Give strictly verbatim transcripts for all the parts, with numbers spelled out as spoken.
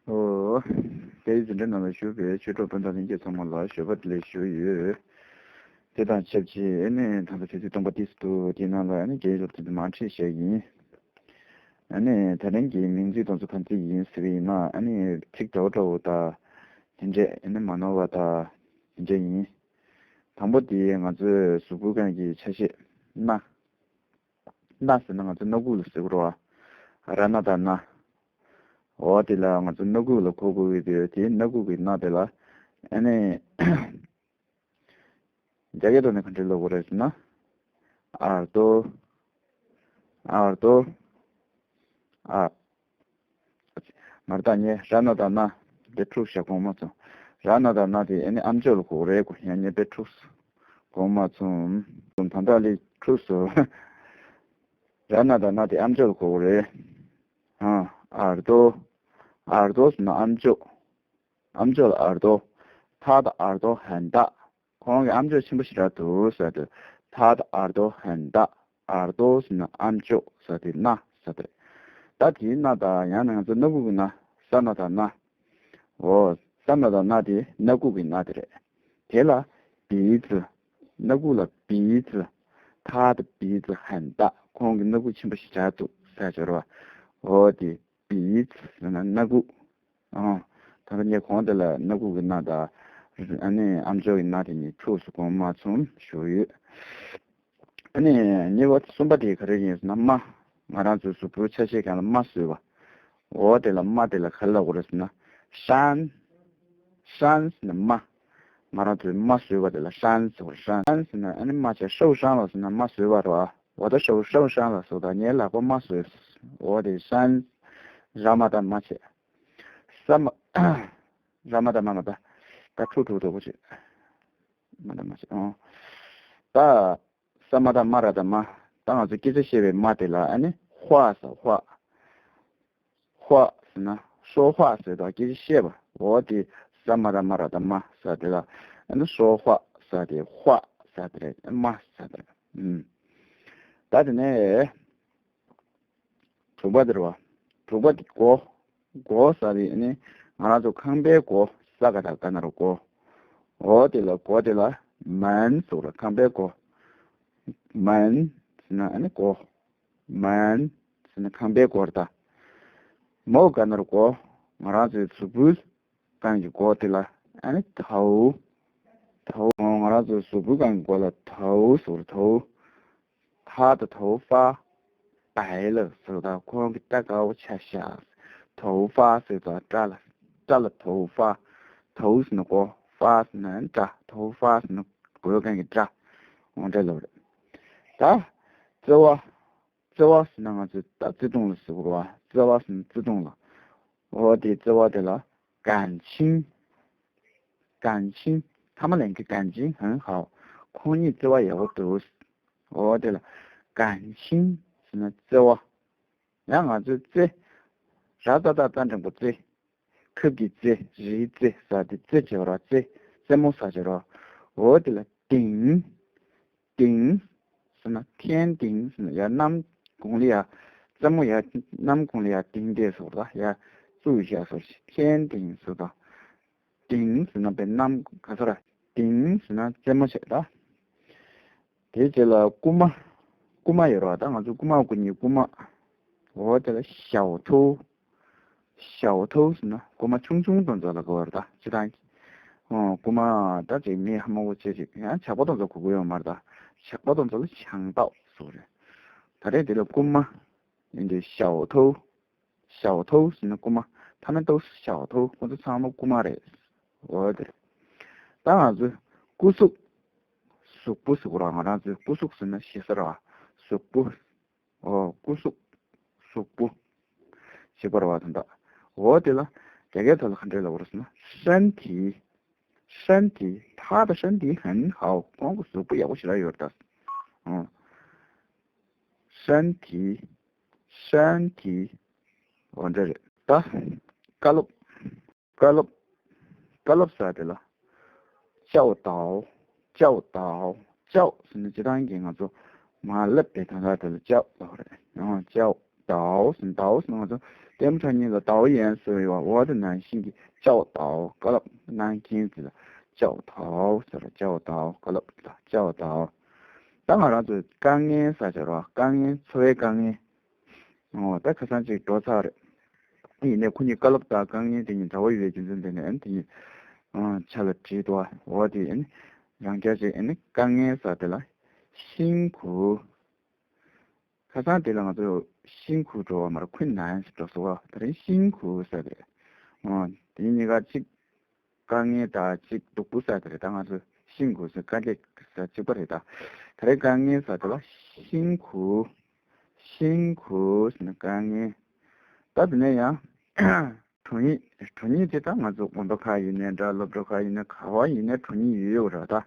ཨོ། སྐད་ཡིག་འཛིན་གྲྭ་ནང་ལ་བཞུགས་པའི་ཆོས་གྲོགས་སྤུན་ཟླ་ལྷན་རྒྱས་ཚང་མ་ལ་ཞོགས་པ་བདེ་ལེགས་ཞུ་ཡོད། དེ་དང་ཆབས་ཅིག་ཨ་ནི་ད་ལྟ་དུས་ཚོད་སྟོང་པ་ཏོག་ཙམ་འདུག་དེའི་ནང་ལ་ཨ་ནི་རྒན་སློབ་ཚོ་དུ་མ་ཁྲིད་བཤད་ཡིན། ཨ་ནི་ད་རིང་གི་མིང་ཚིག་དེ་ཚོ་ག་ཚོད་ཡིན་ཟེར་བ་ཡིན་ན། ཨ་ནི་ཚིག་འདྲ་བོ་འདྲ་བོ་དང་། དེ་འདྲས་ཨ་ནི་མ་ནོར་བ་དང་། དེ་འདྲས་ཡིན། དང་པོ་དེ་ང་ཚོའི་གཟུགས་པོའི་སྒང་གི་ཆ་ཤས། སྣ། སྣ་ཟེར་ན་ང་ཚོ་སྣ་ཁུག་ལ་ཟེར་གི་རེད་བ། ར་ན་བཏགས་རྣ། འོ་དེ་ལ་ང་ཚོ་སྣ་ཁུག་ལ་གོ་དགོས་ཀྱི་ཡོད་དེ། སྣ་ཁུག་གི་སྣ་དེ་ལ་ཨ་ནི་རྒྱ་སྐད་ཐོག་ནས་ག་འདྲས་ལབ་དགོས་རེད་ཟེར་ན། ཨར་རྡོ། ཨར་རྡོ། ཨ། མར་ད་ཉེ་ར་ན་བཏགས་རྣ། དེ་འཁྲུགས་བཞག་གོང་མ་ཚོ། ར་ན་བཏགས་རྣ་དེ་ཨ་ནི་ཨམ་ཅོག་ལ་གོ་གི་རེད་གོ། ཡང་ཉེ་དཔེ་འཁྲུགས་སོང་གོང་མ་ཚོ། ད་ལྟ་ལས་འཁྲུགས་སོང་། ར་ན་བཏགས་རྣ་དེ་ཨམ་ཅོག་ལ་གོ་གི་རེད། ཨ། ཨར་རྡོ། ཨར་རྡོ་ཟེར་ན་ཨམ་ཅོག་ཨམ་ཅོག་ལ་ཨར་རྡོ། 他的耳朵很大། ཁོང་གི་ཨམ་ཅོག་ཆེན་པོ་ཞེ་དྲག་འདུག་ཟེར་དུས། 他的耳朵很大། 耳朵་ཟེར་ན་ཨམ་ཅོག་ཟེར་དུས་སྣ་ཟེར་དེ་རེད། ད་དེའི་སྣ་དང་། ཡང་ན་ང་ཚོ་སྣ་ཁུག་གི་སྣ། ས་ན་བཏགས་སྣ། འོ། ས་ན་བཏགས་སྣ་དེ་སྣ་ཁུག་གི་སྣ་དེ་རེད། དེ་ལ་鼻子། སྣ་ཁུག་ལ་鼻子། 他的鼻子很大། ཁོང་གི་སྣ་ཁུག་ཆེན་པོ་ཞེ་དྲག་འདུག་ཟེར་ཡོད་རེད་བ། འོ་དེ་鼻子་ཟེར་ན་སྣ་ཁུག་ཨང་། ད་ལྟ་ངས་གོང་དེ་ལ་སྣ་ཁུག་གི་སྣ་དང་། ཨ་ནི་ཨམ་ཅོག་གི་སྣ་དེ་གཉིས་འཁྲུགས་སོང་གོང་མ་ཚོ་ཞུས་ཡོད། ཨ་ནི་གཉིས་པ་གསུམ་པ་དེ་ག་རེ་ཡིན་ཟེར་ན། རྨ། ང་རང་ཚོའི་གཟུགས་པོའི་ཆ་ཤས་སྒང་ལ་རྨ་བཟོས་པ། འོ་དེ་ལ་རྨ་དེ་ལ་ག་རེ་ལབ་དགོས་རེད་ཟེར་ན། 山། 山་ཟེར་ན་རྨ། ང་རང་ཚོའི་རྨ་བཟོས་པ་དེ་ལ་山་ཟེར་བ་རེད། 山་ཟེར་ན་ཨ་ནི་རྨ་བྱས། 受伤་ལ་ཟེར་ན་རྨ་བཟོས་པ་རེད་བ། 我的手受伤了་ཟེར་བ་དང་། ངའི་ལག་པ་རྨ་བཟོས། འོ་དེ་山། ར་མ་བཏགས་རྨ་བྱས། ས་མ། ར་མ་བཏགས་རྨ་མ་ད། ད་འཁྲུག་འཁྲུག་འགྲོ་གོ་ཆེ། མ་བཏགས་རྨ་བྱས། ཨོ། ད། ས་མ་བཏགས་སྨ་ར་བཏགས་སྨྲ། ད་ང་ཚོ་སྐད་ཆ་བཤད་པའི་སྨྲ་དེ་ལ་ཨ་ནི་ཧྭ་ཟེར། ཧྭ། ཧྭ་ཟེར་ན་说话་ཟེར་དང་། སྐད་ཆ་བཤད་པ། འོ་དེ་ས་མ་བཏགས་སྨ་ར་བཏགས་སྨྲ་ཟེར་དེ་ལ་ཨ་ནི་说话་ཟེར་དེ། ཧྭ་ཟེར་དེ་རེད། སྨྲ་ཟེར་དེ་རེད། ཨུམ། ད་དེ་ནས་དྲུག་པ་དེ་རེད་བ། དྲུག་པ་དེ་སྒོ། སྒོ་ཟེར་དེ་ཨ་ནི་ང་རང་ཚོ་ཁང་པའི་སྒོ། ས་ག་བཏགས་སྒ་ན་རོ་སྒོ། འོ་དེ་ལ་སྒོ་དེ་ལ་门་ཟེར་ར། ཁང་པའི་སྒོ། 门་ཟེར་ན་ཨ་ནི་སྒོ། 门་ཟེར་ན་ཁང་པའི་སྒོ་རེད་ད། མོ་ག་ན་རོ་མགོ། ང་རང་ཚོའི་གཟུགས་པོའི་སྒང་གི་མགོ་དེ་ལ་ཨ་ནི་头། 头། ང་རང་ཚོའི་གཟུགས་པོའི་སྒང་གི་མགོ་ལ་头་ཟེར། 头། 他的头发白了་ཟེར་དང་། ཁོང་གི་སྐྲ་དཀར་པོ་ཆགས་ཤག 头发་ཟེར་དང་། སྐྲ་ལ། སྐྲ་ལ་头发། 头་ཟེར་ན་མགོ། 发་ཟེར་ན་སྐྲ། 头发་ཟེར་ན་མགོའི་སྒང་གི་སྐྲ། འོ་འདྲ་ལབ་རེད། ད་བརྩེ་བ། བརྩེ་བ་ཟེར་ན་ང་ཚོས་ད་བརྩེ་དུང་ལ་ཟེར་གི་རེད་བ། བརྩེ་བ་ཟེར་ན་བརྩེ་དུང་ལ། འོ་དེ་བརྩེ་བ་དེ་ལ་感情། 感情། 他们两个感情很好། ཁོང་གཉིས་བརྩེ་བ་ཡག་པོ་འདུག་འོ་དེ་ལ་感情་ཟེར་ན་བརྩེ་བ། ཡང་ང་ཚོའི་རྩེ། ར་ཏ་བཏགས་རྟ་འགྲེང་བུ་རྩེ། ཁབ་ཀྱི་རྩེ། རིའི་རྩེ་ཟེར་དེ་རྩེ་བྱེད་པ་ར། རྩེ། རྩེ་མོ་ཟེར་བྱེད་ར། འོ་དེ་ལ་顶། 顶་ཟེར་ན། 天顶་ཟེར་ན་ཡར་གནམ་གུང་ལ་ཡར། རྩེ་མོ་ཡར་གནམ་གུང་ལ་ཡར་ལྡིང་བསྡད་ཟེར་བ་ལ་ཡར་བཙུགས་བཞག་ཟེར། 天顶་ཟེར་དང་། 顶་ཟེར་ན་པའི་གནམ་ག་ཚོད་ར། 顶་ཟེར་ན་རྩེ་མོ་བྱས་ད། དེའི་རྗེས་ལ་རྐུ་མ། རྐུ་མ་ཡོད་ར། ད་ང་ཚོ་རྐུ་མ་རྐུ་མཁན་རྐུ་མ། འོ་དེ་ལ་小偷། 小偷་ཟེར་ན་རྐུ་མ་ཆུང་ཆུང་དེ་ཚོ་ལ་གོ་བ་རེད་ད། སྤྱིར་བཏང་། ཨོ། རྐུ་མ་ད་ཅིག་མི་ཧ་མ་གོ་ཆེ་ཅིག་ཡང་ཇག་པ་དེ་ཚོ་གོ་གི་ཡོད་མ་རེད་ད། ཇག་པ་དེ་ཚོ་ལ་强盗་ཟེར་རེད། ད་རེས་དེ་ལ་རྐུ་མ་ཡིན་དུས་小偷། 小偷་ཟེར་ན་རྐུ་མ། 他们都是小偷། ཁོ་ཚོ་ཚང་མ་རྐུ་མ་རེད། འོ་དེ་རེད། ད་ང་ཚོ་སྐུ་གཟུགས། གཟུགས་པོ་ཟེར་གོ་ར། ང་རང་ཚོའི་སྐུ་གཟུགས་ཟེར་ན་ཞེ་ས་ར། གཟུགས་པོ། ཨོ། སྐུ་གཟུགས། གཟུགས་པོ། ཞེས་པར་བ་དང་འདྲ། འོ་དེ་ལ་རྒྱ་སྐད་ཐོག་ལ་ག་འདྲས་ལབ་པ་རེད་ཟེར་ན། 身体། 身体། 他的身体很好། ཁོང་གི་གཟུགས་པོ་ཡག་པོ་ཞེ་དྲག་ཡོད་རེད་ད། ཨོ། 身体། 身体། འོ་འདྲ་རེད་ད། བཀའ་སློབ། བཀའ་སློབ། བཀའ་སློབ་ཟེར་དེ་ལ། 教导། 教导། 教་ཟེར་ན་སྤྱིར་བཏང་གི་ང་ཚོ་མ་བསླབ་པའི་དོན་དག་དེ་ལ་教་ལབ་པ་རེད། ཡང་教导་ཟེར་ན། 导་ཟེར་ན་ང་ཚོ་ ལྟད་མོ་འཁྲབ་མཁན་ལ་ཟླ་བོ་ཡིན་ཟེར་བའི་བ། འོ་དེ་ནང་བཞིན་གྱི་ཅའོ་ཏའོ། བཀའ་སློབ་གནང་མཁན་དེ་ལ་ཅའོ་ཏའོ་ཟེར། ཅའོ་ཏའོ། བཀའ་སློབ་ལ་ཅའོ་ཏའོ། ད་ང་རང་ཚོས་དཀའ་ངལ་ཟེར་བྱས་རོགས། དཀའ་ངལ། འཚོ་བའི་དཀའ་ངལ། འོ་ད་ཁ་སང་ཅིག་འགྲོ་ཚར་རེད། ཡིན་ནའི་ཁོ་གཉིས་བཀའ་སློབ་དང་དཀའ་ངལ་དེ་གཉིས་འདྲ་བོ་ཡོད་པའི་རྒྱུ་མཚན་དེ་ནས་ཨ་ནི་དེ་གཉིས་ཨ་ཆ་ལ་བྲིས་འདུག་བ། འོ་དེ་ཨ་ནི་རང་རྐྱ་ཅིག་ཨ་ནི་དཀའ་ངལ་ཟེར་དེ་ལ་辛苦། ཁ་སང་དེ་ལ་ང་ཚོ་辛苦 འགྲོ་བ་མ་རེད། 困难 ཟེར་འགྲོ་སོང་བ། དེ་རིང་辛苦 ཟེར་རེད། འོ་དེ་གཉིས་ཀ་གཅིག་དཀའ་ངལ་དང་གཅིག་སྡུག་པོ་ཟེར་དེ་རེད། ད་ང་ཚོ་辛苦 ཟེར་དཀའ་ལས་ཟེར་གཅིག་པ་རེད། ད་དེ་རིང་དཀའ་ངལ་ཟེར་དེ་ལ་辛苦། 辛苦 ཟེར་ན་དཀའ་ངལ། ད་དེ་ནས་ཡང་། 主任། 主任 དེ་ད་ང་ཚོ་དགོན་པ་ཁག་ཡིན་ནའི་འདྲ། སློབ་གྲྭ་ཁག་ཡིན་ནའི་ག་བ་ཡིན་ནའི་主任 ཡོད་ཡོད་ར། ད་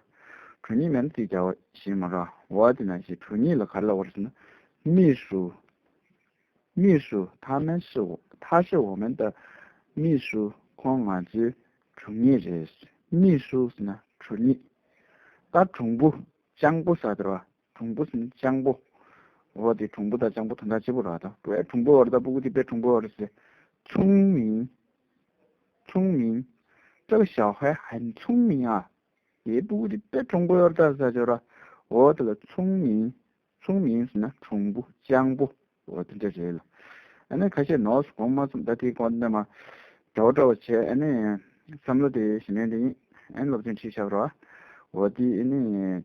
主任 མིང་ཚིག་རྒྱག་པ་ཞིག་མ་ར། འོ་དེ་ནང་བཞིན་主任 ལ་ག་རེ་ལབ་པ་རེད་ཟེར་ན་秘书། 秘书། 他们是我， 他是我们的秘书。 ཁོང་ང་ཚོའི་དྲུང་ཡིག་རེད། 秘书 ཟེར་ན་དྲུང་ཡིག། ད་དྲུང་པོ། སྤྱང་པོ་ཟེར་དེ་ར། དྲུང་པོ་ཟེར་ན་སྤྱང་པོ། འོ་དེ་དྲུང་པོ་དང་སྤྱང་པོ་དོན་དག་གཅིག་པ་རེད། ད་པུ་གུ་དེ་དཔེ་དྲུང་པོ་རེད། ད་སྤུ་གུ་དེ་དཔེ་དྲུང་པོ་རེད་ཟེར། 聪明། 聪明། 这个小孩很聪明啊。 དེའི་སྤུ་གུ་དེ་དཔེ་དྲུང་པོ་ཡོད་རེད་ད་ཟེར་ཅོག་ར། འོ་དེ་ལ་聪明། 聪明 ཟེར་ན་དྲུང་པོ། སྤྱང་པོ། འོ་དེ་འདྲ་རེད་ལ། ཨ་ནི་ཁ་ཤས་ནོར་སུ་གོང་མ་གསུམ། ད་དེའི་སྐོར་འདི་མ་འདྲ་བོ་འདྲ་བོ་བྱས། ཨ་ནི་བསམ་བློ་དེ་ཞིག་ནས་འདི་ཡིན། ཨ་ནི་སློབ་ཚན་ཁྲིད་བཞག་རོགས། འོ་དེ་ཨ་ནི་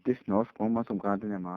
དེ་ནོར་སུ་གོང་མ་གསུམ་གང་དེ་ནས་མ།